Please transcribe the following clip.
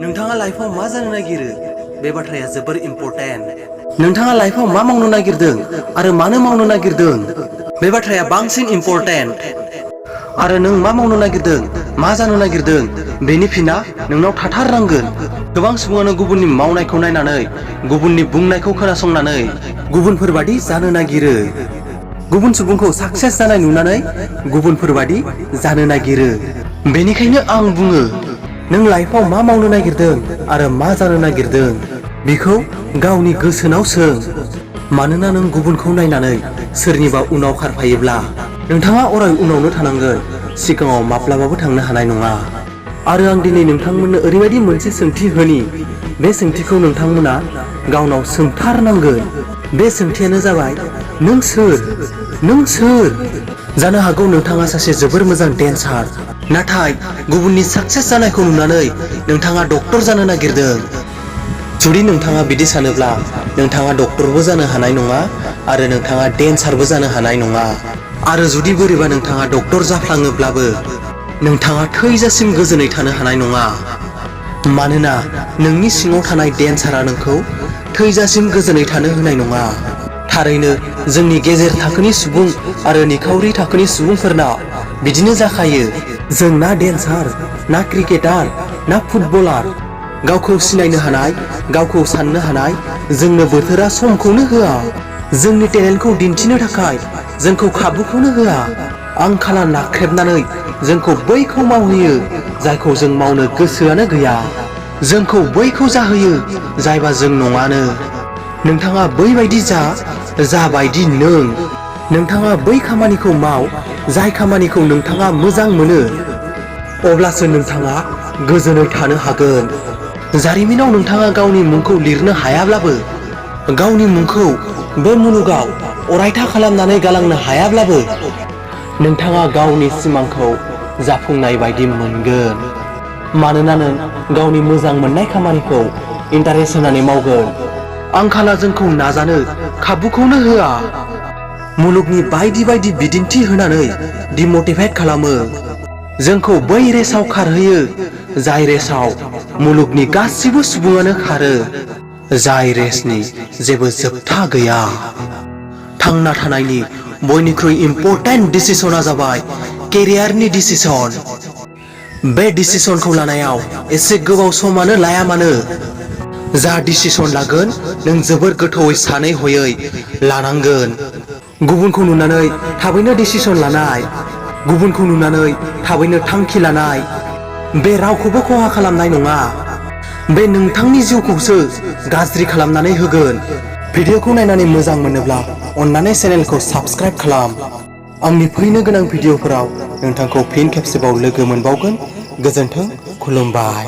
नोंथाङा लाइफआव मा जानो नागिरो बे बाथ्राया जोबोर इम्पर्टेन्ट। नोंथाङा लाइफआव मा मावनो नागिरदों आरो मानो मावनो नागिरदों बे बाथ्राया बांसिन इम्पर्टेन्ट। आरो नों मा मावनो नागिरदों मा जानो नागिरदों बेनि फिना नोंनाव थाथारनांगोन। गोबां सुबुङानो गुबुननि मावनायखौ नायनानै गुबुननि बुंनायखौ खोनासंनानै गुबुनफोरबादि जानो नागिरो। गुबुन सुबुंखौ साक्सेस जानाय नुनानै गुबुनफोरबादि जानो नागिरो। बेनिखायनो आं बुङो नों लाइफआव मा मावनो नागिरदों आरो मा जानो नागिरदों बेखौ गावनि गोसोनाव सों। मानोना नों गुबुनखौ नायनानै सोरनिबा उनाव खारफायोब्ला नोंथाङा अराय उनावनो थानांगोन, सिगाङाव माब्लाबाबो थांनो हानाय नङा। आरो आं दिनै नोंथांमोननो ओरैबायदि मोनसे सोंथि होनि, बे सोंथिखौ नोंथांमोना गावनाव सोंथारनांगोन। बे सोंथियानो जाबाय नों सोर? नों सोर? जानो हागौ नोंथाङा सासे जोबोर मोजां डेन्सार, नाथाय गुबुननि साक्सेस जानायखौ नुनानै नोंथाङा डक्टर जानो नागिरदों। जुदि नोंथाङा बिदि सानोब्ला नोंथाङा डक्टरबो जानो हानाय नङा आरो नोंथाङा डेन्सारबो जानो हानाय नङा। आरो जुदि बोरैबा नोंथाङा डक्टर जाफ्लाङोब्लाबो नोंथाङा थैजासिम गोजोनै थानो हानाय नङा। मानोना नोंनि सिङाव थानाय डेन्सारा नोंखौ थैजासिम गोजोनै थानो होनाय नङा। थारैनो जोंनि गेजेर थाखोनि सुबुं आरो निखावरि थाखोनि सुबुंफोरना बिदिनो जाखायो। जों ना डेन्सार, ना क्रिकेटार, ना फुटबलार, गावखौ सिनायनो हानाय, गावखौ साननो हानाय जोंनो बोथोरा समखौनो होआ। जोंनि टेलेन्टखौ दिन्थिनो थाखाय जोंखौ खाबुखौनो होआ। आंखाला नाख्रेबनानै जोंखौ बैखौ मावहोयो जायखौ जों मावनो गोसोआनो गैया। जोंखौ बैखौ जाहोयो जायबा जों नङानो। नोंथाङा बैबायदि जाबायदि नों। नोंथाङा बै खामानिखौ माव जाय खामानिखौ नोंथाङा मोजां मोनो, अब्लासो नोंथाङा गोजोनै थानो हागोन। जारिमिनाव नोंथाङा गावनि मुंखौ लिरनो हायाब्लाबो, गावनि मुंखौ बे मुलुगाव अरायथा खालामनानै गालांनो हायाब्लाबो, नोंथाङा गावनि सिमांखौ जाफुंनाय बायदि मोनगोन। मानोना नों गावनि मोजां मोननाय खामानिखौ इन्टारेस्ट होनानै मावगोन। आंखाला जोंखौ नाजानो खाबुखौनो होआ। मुलुगनि बायदि बायदि बिदिन्थि होनानै डिमटिभेट खालामो। जोंखौ बै रेसाव खारहोयो जाय रेसाव मुलुगनि गासिबो सुबुङानो खारो, जाय रेसनि जेबो जोबथा गैया। थांना थानायनि बयनिख्रुइ इम्पर्टेन्ट डिसिसना जाबाय केरियारनि डिसिसन। बे डिसिसनखौ लानायाव एसे गोबाव समानो लाया मानो, जा डिसिसन लागोन नों जोबोर गोथौयै सानै हयै लानांगोन। गुबुनखौ नुनानै थाबैनो डिसिसन लानाय, गुबुनखौ नुनानै थाबैनो थांखि लानाय, बे रावखौबो खहा खालामनाय नङा। बे नोंथांनि जिउखौसो गाज्रि खालामनानै होगोन। भिडिअखौ नायनानै मोजां मोनोब्ला अन्नानै चेनेलखौ साबस्क्राइब खालाम। आंनि फैनो गोनां भिडिअफोराव नोंथांखौ फिन खेबसेबाव लोगो मोनबावगोन। गोजोन्थों, खुलुमबाय।